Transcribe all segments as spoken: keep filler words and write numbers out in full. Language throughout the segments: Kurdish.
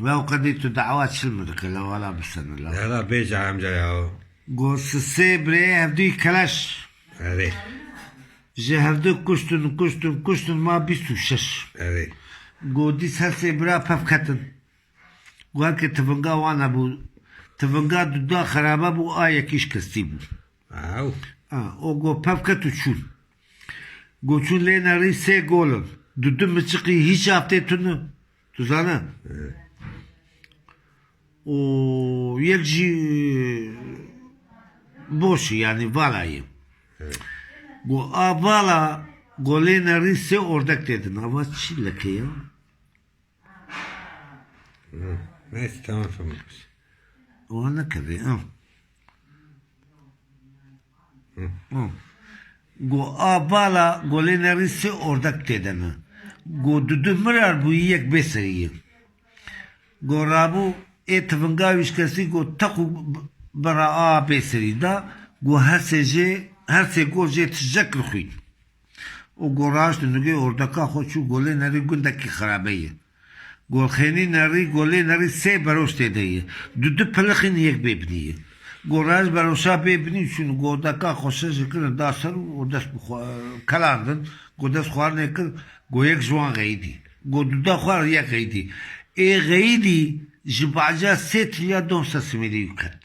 Ve o qedî tu dawa çil mi dike, la wala bisene la. Hela bêje emca ya. Go sisê birê hevdûyî keleş. Erê. Ji hevdu kuştin, kuştin, kuştin ma bîst û şeş. Erê. Go dîs her sê bira pev ketin. Go weke tivinga wan hebû. Tivinga duda xerabe bû, a yekî şikestî bû. Ew. Ha, o go pev ket û çûn. Go çûn lê nerî sê gol in. Dudu miçiqî hîç av tê tune. Tu zane? Û yek jî boş e, yanî vala ye. Go a vala, go lê nerî sê ordek tê din. Ava çi leke ya? Neyse, tamam, tamam. Wan nekevê, ha. Go a vala, go lê nerî sê ordek tê de ne. Go dudu mirar bûyî, yek bê serî ye. Go rabû ê tivinga wî şikestî, go teq û bera a bê serî da. Go her sê jê, her sê gol jê tije kir xwîn. Û go raşt nigê ordeka xwe çû, go lê nerî gundekî xerabe ye. Go xênî nerî, go lê nerî sê beroş tê de ye. Du du pilixîn yek bê binî ye. Go raşt beroşa bê binî çûn, go ordeka xwe şeş kirin da ser û dest bi xwe kelandin. Go dest xwarinê kir, go yek ji wan xeyidî. Go duda xwe yek xeyidî. Ê xeyidî ji baca sê tilya don ser simêlê wî ket.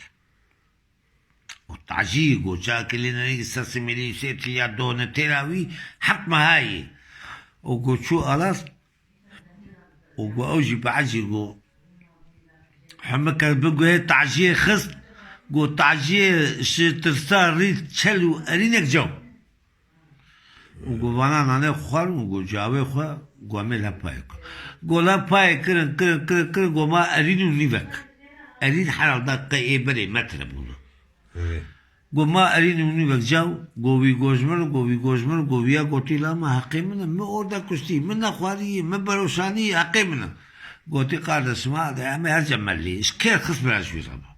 Û tacî go çakê lê nerî ser simêlî sê tilya done têra wî heft meha ye. Û go çû alas û go ew jî biecî go hemike biguhê taciyê xist, go taciyê ji tirsa rî çel û erînek caw. Û go vana nanê xwarin û go cawê xwe go em ê lev payê kir. Go lev payê kirin, kirin, kirin, kirin, go ma erîn û nîvek. Erîn herhalde qey ê berê metre bûne. Go ma erîn û nîvek caw, go wî go ji min, go wî go ji min, go wîya gotî la me heqê min e, min orda kuştî, min nexwarî, min beroşanî, heqê min e. Gotî kardeşim, hadi em ê her cem melî, ji kêr xist bira ji wî re be.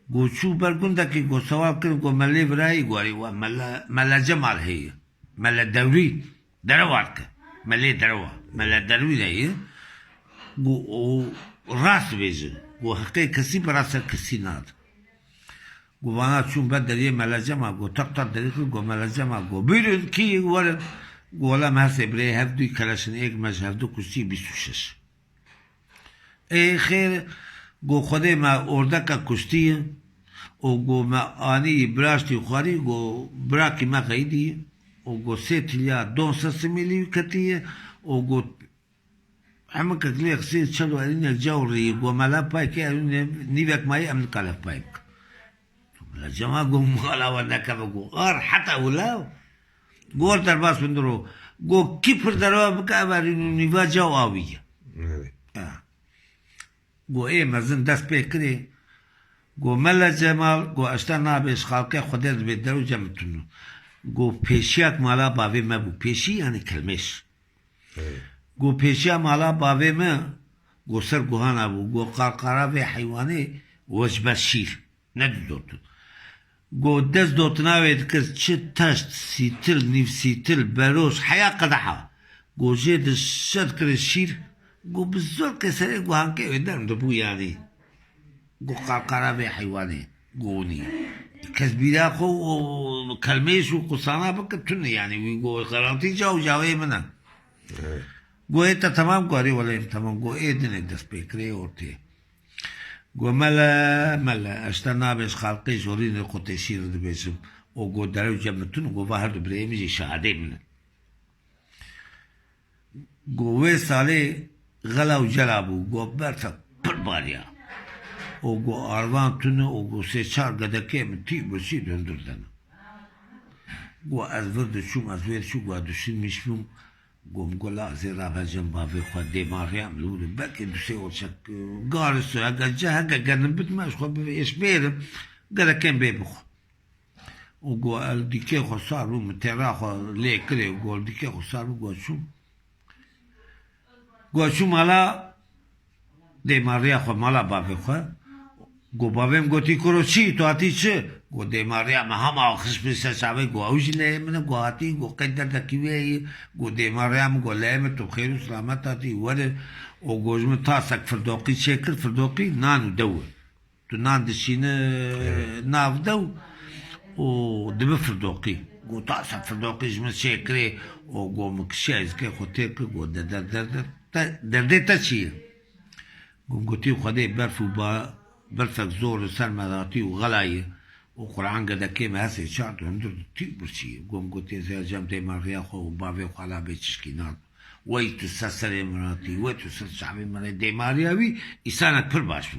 Go çû ber gundekî, go sewal kir, go me lê virayî, go erê we mele, mele Cemal heye. Mele Dewrî, derewa dike. Me lê derewa. Mele Dewrî de ye. Go o rast bêje. Go heqê kesî bira ser kesî nade. Go vana çûn ber deriyê mele Cemal, go tak tak derî kir, go mele Cemal, go buyurun kî werin. Go wela me her sê birê hevdû keleşin, êk me ji hevdu kuştî bîst û şeş. Ê xêr, go Xwedê me ordeka kuştiye û go me anî biraştî xwarî, go birakî me xeyidî û go sê tilya don ser simêlî wî ketiye û go hemikek lê xisê çel û erînek caw rî, go me lev pay ke, erîne nîvek mayî, em nika lev pay bikin. Mela Cema go mala we nekeve, go ar heta wila gor derbas bindiro. Go kî pir derwa bike, ev erîn û nîva caw awî ye. Evet. Ha. Go ê mezin dest pê kirê. Go Mele Cemal, go eşta nabê ji xalqê Xwedê dibê der û cem tunu. Go pêşiyak mala bavê me bû. Pêşî yani kelmêş. Evet. Go pêşiya mala bavê me, go ser guhana bû. Go qarqara vê heywanê we ji ber şîr. Nedidot. Go dest dotina wê dikir, çi teşt, sîtil, nîvsîtil, beroş, heya qedeha. Go jê di şed kirê şîr, go bi zor ke serê guhankê wê derm dibû yanî. Go qarqara vê heywanê, go nî. Kes bîra xwe û kelmêş û qusana bike tune yanî, wî go xelatî caw cawê min e. Go ê te temam, go erê welê em temam, go ê dinê dest pê kirê ortê. Go mele, mele, ez te nabêj xalqê jorînê qotê şîr dibêjim. O go derew cem min tun, go va her du birayê min jî şahadê min in. Go wê salê xela û cela bû, go berfe pir bariya. O go arvan tune, o go sê çar gedekê min tî birçî di hundir de ne. Go ez vir diçûm, ez wê diçûm, go ez duşinmîş bûm. Go min got, la ez ê rabe cem bavê xwe, dêmariyam li wir e, belkî du sê orçek, e, gar e, heke ce, heke genim bit, me ji xwe bivêş bêrim, gerekên bê bixwe. Û go el dîkê xwe sar bû, min têra xwe lê kirê, go el dîkê xwe sar bû, go çûm. Go çûm mala dêmariya xwe, mala bavê xwe. Go bavê min gotî, kuro çi, tu hatî çi? Go dêmariya min hema xişt min ser çavê, go ew jî leyê min e, go hatî, go qey derdekî wê heye, go dêmariya min, go leyê min, tu bi xêr û silamet hatî, were. O go ji min tasek firdoqî çêkir, firdoqî nan û dew e. Tu nan dişîne Evet. nav dew û dibe firdoqî. Go tasek firdoqî ji min çêkirê û go min kişiya êzikê xwe têr kir, go de-, de-, de-, de-, te-, derdê te çi ye? Gom gotî Xwedê berf û ba-, berfek zor li ser me datî û xela ye. Û Quran gedekê me hesê çar hundir tî û birçî ye. Gom gotê ez ê cem dêmariya xwe û bavê xwe ala bê çişkî nan. Wey tu ser serê min hatî, wey tu ser çavê min rê dêmariya wî, îsanek pir baş bû.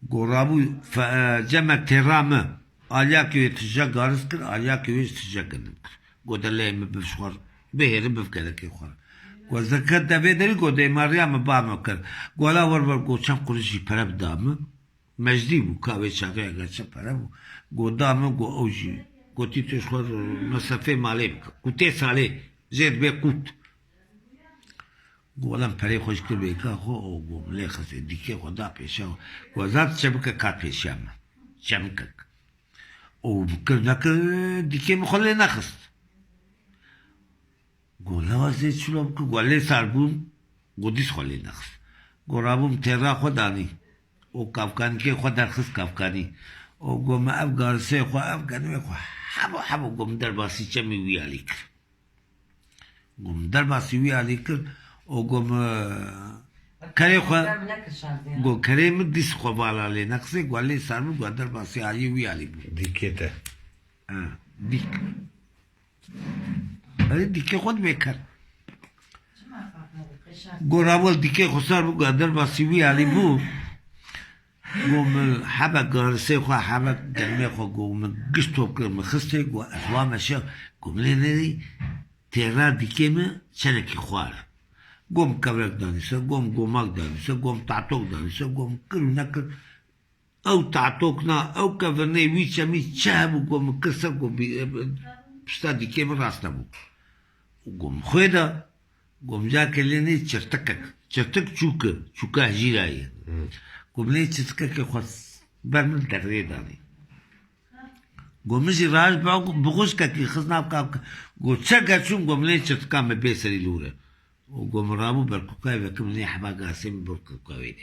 Go rabû fe-, cemek têra min, aliyakê wê tije garis kir, aliyakê wê jî tije ginim kir. Go de lê min biv ji xwe re, bihêri biv gelekê xwe re. Go ez derket devê derî, go dêmariya min ba min kir. Go la wer wer, go çend qurişî pere bida min. Mecdî bû, ka wê çaxê eger çi pere bû. Go da min, go ew jî. Gotî tu ji xwe mesrefê malê bike. Qûtê salê, jê dibê qût. Go wela min perê xwe ji kir bêka xwe û go min lê xistê dîkê xwe da pêşiya xwe. Go zat çemikek hat pêşiya min. Çemikek. Û kir nekir dîkê min xwe lê nexist. Go lewazê çilo bikir, go lê sar bûm, go dîs xwe lê nexist. Go rabûm têra xwe danî. Û kavkanikê xwe derxist kavkanî. Û go min ev garisê xwe, ev genimê xwe hebo hebo go min derbasî çemî wî alî kir. Go min derbasî wî alî kir û go min kerê xwe, go kerê min dîs xwe vala lê nexisê, go lê sar bû, go derbasî alî wî alî bû. Dîkê te. Ha, dîk. Erê dîkê xwe dibê ker. Go rabû dîkê xwe sar bû, go derbasî wî alî bû. Go min hebek garisê xwe, hebek genimê xwe, go min giş top kir, min xistê, go ez wa meşe, go min lê nerî têra dîkê min çenekî xwar. Go min kevirek danî ser, go min gomak danî ser, go min tatok danî ser, go min kir û nekir. Ew tatok na, ew kevirnê wî çemî çi hebû, go min kir ser, go bî-, pişta dîkê min rast nebû. Go min xwê da. Go min carkê lê nê çirtikek. Çirtik çûk e, çûka hejîra ye. Hmm. Go min lê çirtikekê xwe ber min derrê danî. Go min jî raj bi, bi xwişkekî xist nav kak. Go çeke çûm, go min lê çirtika min bê serî lûre. Û go min rabû ber kûkayê vekim, min nê heba garsê min bir kûka wê de.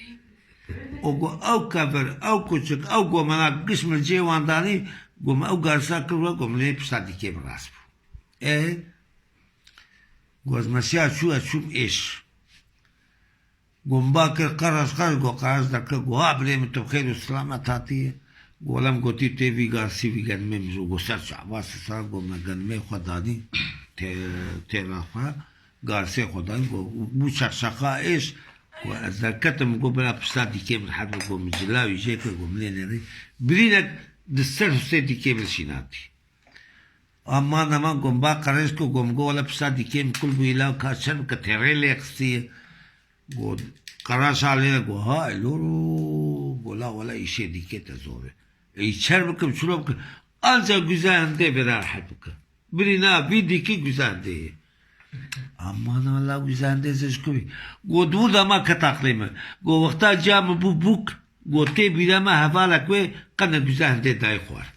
Û go ew kevir, ew kuçik, ew gomena giş min cê wan danî, go min ew garsa kir we, go min lê pişta dîkê min rast bû. Ê, Go ez meşiya çû, ez çûm êş. Go min ba kir qeraş, qeraş, go qeraş derkir, go ha birê min tu bi xêr û silamet hatî. Go lem gotî tê vî garsî vî genimê min jî, go ser çava sisa, go me genimê xwe danî tê-, têra xwe, garsê xwe danî, go bû çexçexa êş, go ez derketim, go bira pişta dîkê min hebir, go min cila wî jê kir, go min lê nêrî. Birînek di ser husê dîkê min şînatî. Aman aman, go min ba qerêj ku, go min go wele pişta dîkê min kul bûyî, la ka çend ke têrê lê xistî. Go qeraşa lê go ha eloro, go la wele îşê dîkê te zor e. Ey çer bikim, çilo bikim. Anca güzel hindê bira rehet bikim. Birîna vî dîkî güzel hindê ye. Aman la güzel hindê zê ji ku bî. Go di wir de ma ket aqlê min. Go wexta ciya min bû bûk, go tê bîra me hevalek wê qene güzel hindê dayê xwar.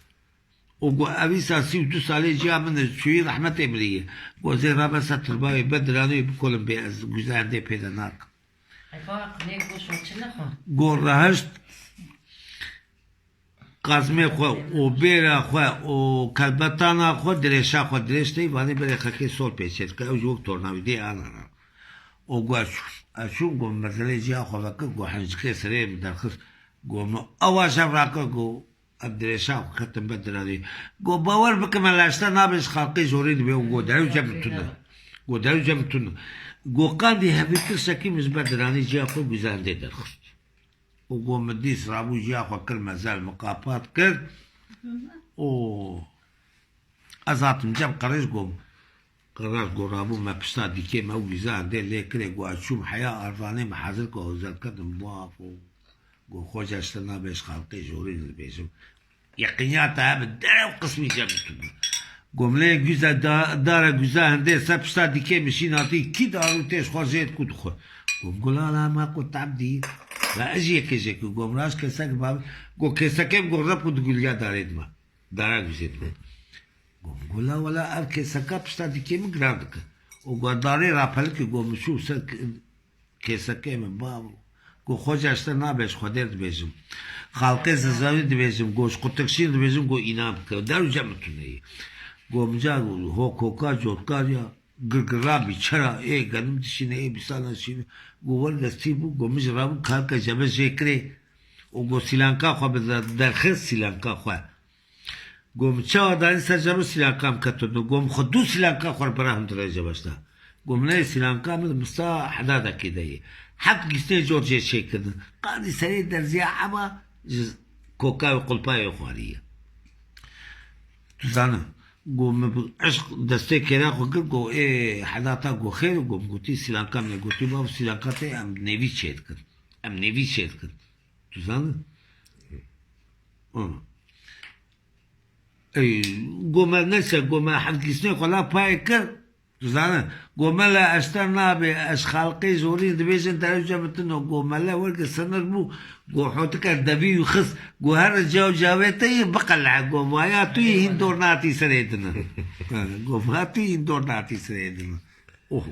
Û got, ev îsa sî û du salê ciya min e, çûyî rehmetê miriye. Got, zê rabe ser tirbayê, be diranê bikolin bê, ez güzendê pê de nakim. Eva, qilê goş û çi nexwe? Got, reheşt qazmê xwe û bêra xwe û kelbetana xwe, dirêşa xwe, dirêş tey vanê berê xekê sol pê çêdike, ew ji wek tornavîdê ana ra. Û got, ez çûm, ez çûm, got, mezelê ciya xwe vekir, got, hencikê serê min derxist, got, min ewa şev rakir, got, Ev dirêşa xwe ketin ber diranê. Go, bawer bike me leşte nabe ji xalqê jorê dibe û go derew cem tune. Go derew cem tune. Go qandî hevî tirsekî min ji ber diranê ciya xwe güzendê derxist. Û go min dîs rabû ciya xwe kir mezel, min qapat kir. Û ez hatim cem qerêj gom. Qereş go rabû me pişta dîkê me û wîza hindê lê kirê, go ez çûm heya arvanê me hezir ke, ez derketim baf û go, xoca ji te nabe ji xalqê jorî dibêjim. Yeqîniya te hebe derew qismî cem tune. Go min lê güze da-, dare güze hindê ser pişta dîkê min şînatî, kî darû tê ji xwe jê diku dixwe. Go min go la la me qut ebdî. La ez jî yekê jê ku go min raş kesek ba, go kesekê min go rep û digulya darê dima. Dara güzê dime. Go min go la wela ev keseka pişta dîkê min giran dike. Û go darê rapelikê go min çû ser k-, Kêsekê min, bavo. Go, Xoca, ji te nabêj, Xwedê dibêjim. Xalqê Zizawî dibêjim, go, ji Qutikşîn dibêjim, go, înam bike. Derew cem tuneyî. Go, min ca, ho koka cotkar ya, girgirabî, çera, ê genim dişîne, ê bîsana dişîne. Go, wer destî bû, go, min ji rabû kalka cebe jê kirê. Û go, sîlanka xwe bi der-, derxist, sîlanka xwe. Gom çawa danî ser cem sîlanka min ketin. Gom xwe du sîlanka xwe bira hundirê cebeş da. Gom neyê sîlanka min mista hedadekê de ye. Heft gîsnê cor jê çêkirin. Qadî serê derziya eba ji koka wê qulpa wê xwariye. Tu zanin. Go min bi eşq destê kêra xwe kir, go ê hedata go xêr, go min gotî sîlanka min, gotî bab sîlanka te em nêvî çêdikin. Em nêvî çêdikin. Tu zanin? Hı. Ey, go me neyse, go me heft gîsnê xwe la payê kir. Tu zanin? Go me le eşter nabê, ez xalqê zorî dibêjin derew cem tino. Go me le werke sinir bû. Go hotika devî û xist. Go her caw cavê te yê biqele. Go vaya tu yê hîn dor natî serê dine. Ha, go vaya tu yê hîn dor natî serê dine. Oh.